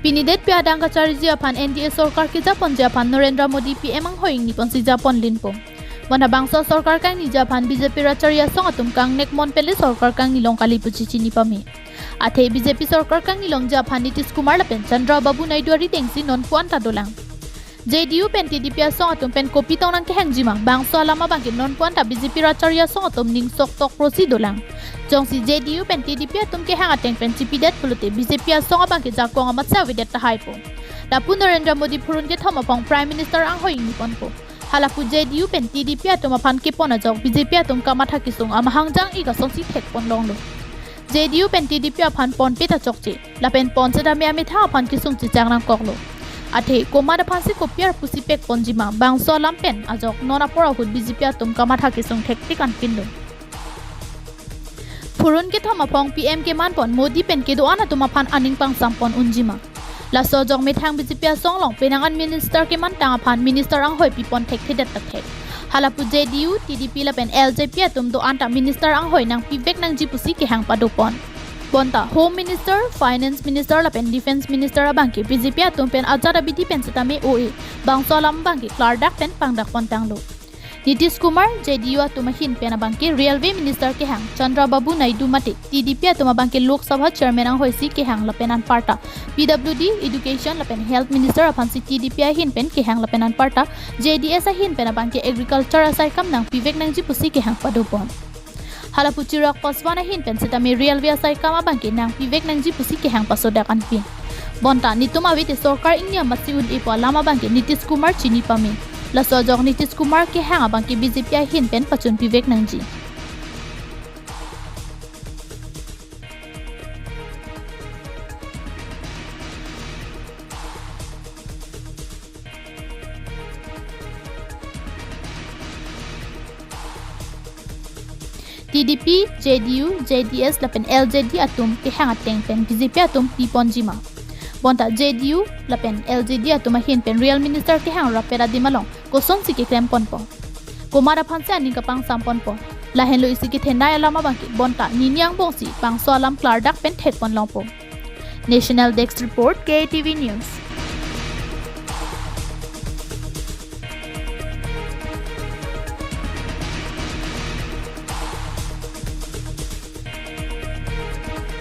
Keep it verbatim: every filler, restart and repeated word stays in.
Pini det pi adang kachariji aphan N D A sorkar kejaponji aphan Narendra Modi P M anghoi ingni ponsi japon linpo. Bonta bangso sorkar kangniji aphan B J P rat chari asong atum kangnek mon pen le sorkar kangni long kali pusi chini pame. Athe B J P sorkar kangni longji aphan Nitish Kumar lapen Chandra Babu Naidu arideng si non pu-an ta dolang. J D U pen T D P asong atum pen kopi tong nangkehangji ma, bangso alam abangke non pu-an ta B J P rat chari asong atum ning sok tok prosi dolang. Jongsi J D U pen T D P atum kehang ateng pen chipidet pulote B J P asong abangke jakong amatsi avedet tahai po. Lapu Narendra Modi phurun kethom aphong Prime Minister anghoi ingni ponpo. Halapu J D U pen T D P atum aphan kepon ajok B J P atum kamatha kesung amahang jang-ik asonsi thekpon longlo. J D U pen T D P aphan ponpe ta chokche, lapen pon setame amethang aphan kesung chechak nangkoklo. Athe komat aphansi kopi arpu si pekponji ma, bangso alam pen ajok non apor ahut B J P atum kamatha kesung thektik anpinlo. Phurun kethom aphong P M kemanpon Modi pen kedo-an atum aphan aning pangsampon unji ma. Laso ajok methang B J P asong along penang an minister kemantang aphan minister anghoi pipon thekthedet ta thek. Halapu J D U, T D P lapen L J P atum do-an ta minister anghoi nangpivek nangji pusi kehang padopon. Bonta Home Minister, Finance Minister lapen Defence Minister abangke B J P atum pen ajat abidi pen setame O A, bangso alam abangke klardak pen pangdakpon tanglo. Nitish Kumar, J D U atum ahin pen abangke Railway Minister kehang, Chandra Babu Naidu mate T D P atum abangke Lok Sabha Chairman anghoisi kehang lapen anparta P W D, Education lapen Health Minister aphansi T D P ahin pen kehang lapen anparta J D S ahin pen abangke Agriculture asaikam nangpivek nangji pusi kehang padopon. Halapu Chirag Paswan ahin pen setame Railway asaikam abangke nangpivek nangji pusi kehang pasodak anpin. Bonta netum ave te sorkar ingni amatsi un-epo alam abangke Nitish Kumar chini pame. Laso ajok Nitish Kumar kehang abangke B J P ahin pen pachunpivek nangji. T D P, J D U, J D S lapen L J D atum kehang ateng pen B J P atum piponji ma. Bonta J D U lapen L J D atum ahin pen Rail Minister kehang rapet adim along kosonsi keklemponpo, komat aphansi aning kapangsamponpo, lahenlo isi kethenei alam abangke bonta nini angbongsi bangso alam klardak pen thekpon longpo. National Desk Report, K T V News.